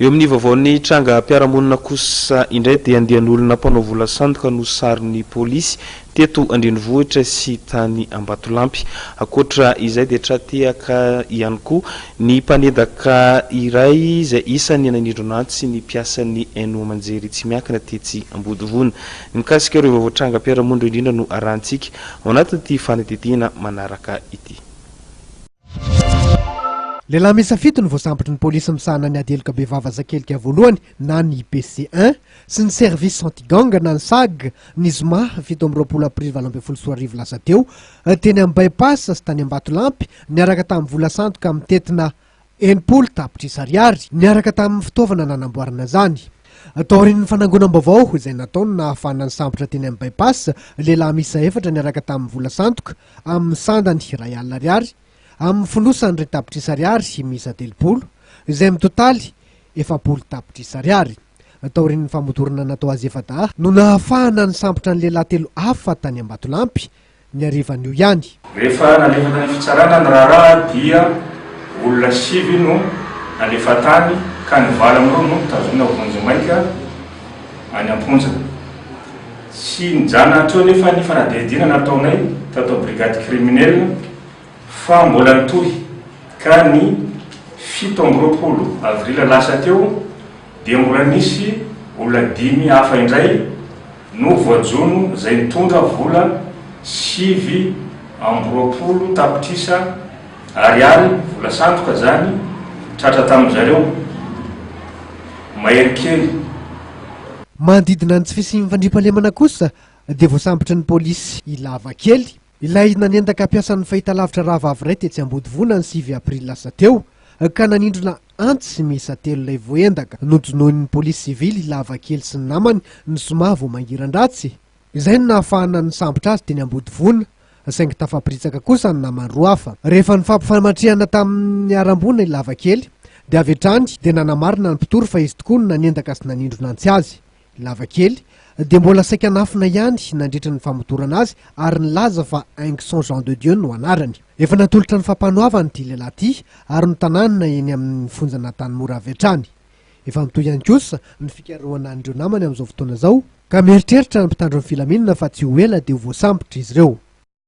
Eo amin'ny vaovaon'ny trangam-piarahamonina kosa indray dia andian'olona mpanao vola sandoka no saron'ny polisy teto an-drenivohitra sy tany Ambatolampy. Ankoatra izay dia tra-tehaka ihany koa ny mpanendaka iray izay isan'ny nanindrona antsy ny mpiasan'ny haino aman-jery tsy miankina tetsy Ambodivona. Ny mikasika ireo vaovao trangam-piarahamonina ireo indrindra no arahantsika ao anatin'ity fanadihadiana manaraka ity. Lehilahy miisa fito no voasambotry ny polisy misahana ny ady heloka bevava Sakelika voalohany na ny BC un sy ny Service anti gang na ny SAG ny zoma 27 aprily 2018 lasa teo teny amin'ny By pass sy tany Ambatolampy niaraka tamin'ny vola sandoka mitentina 60 tapitrisa ariary niaraka tamin'ny fitaovana nanamboarana izany. Taorian'ny fanangonam-baovao izay natao no nahafahana nisambotra teny amin'ny By pass lehilahy miisa efatra niaraka tamin'ny vola sandoka amin'ny sandany 1 alina ariary amin'ny fonosany 1 tapitrisa ariary miisa 30, izay mitotaly 40 tapitrisa ariary. Taorian'ny famotorana natao azy efa-dahy no nahafahana nisambotra ny lehilahy telo hafa tany Ambatolampy, ny harivan'io ihany. Rehefa nalefa tany fitsarana ny raharaha dia olona sivy no nalefa tany ka ny valo amin'ireo no tazomina vonjimaika any am-ponja. Tsy nijanona hatreo anefa ny fanadihadiana nataonay tato brigade criminelle fa mbola nitohy ka ny 27 avril lasa teo dia mbola nisy olona dimy hafa indray no voajono izay nitondra vola 29 tapitrisa ariary, vola sandoka izany, tratra tamin-dry zareo mahery kely. Manodidina ny tsy fisian'ny fandriampahalemana kosa dia voasambotry ny polisy i Lavakely, ilay nanendaka mpiasan'ny fahitalavitra rahavavy iray tetsy Ambodivona ny 9 aprily lasa teo ka nanindrona antsy miisa telo ilay voaendaka. Nojonoin'ny polisy sivily i Lavakely sy ny namany ny zoma vao mangiran-dratsy. Izay no nahafahana nisambotra azy teny Ambodivona, saingy tafaporitsaka kosa ny namany roa hafa. Rehefa nifampifamatrihana tamin'ny niharam-boina i Lavakely, dia avy hatrany dia nanamarina ny mpitory fa izy tokoa no nanendaka sy nanindrona antsy azy. I Lavakely dia mbola saika nafina ihany nandritra ny famotorana azy ary nilaza fa Haingoson Jean de Dieu no anarany. Efa natolotra ny fampanoavana ity lehilahy ity ary notananina eny amin'ny fonjan'Antanimora avy hatrany. Efa mitohy ihany kosa ny fikarohana an'ireo namany amin'izao fotoana izao ka mieritreritra ny mpitandro ny filaminana fa tsy ho ela dia ho voasambotra izy ireo.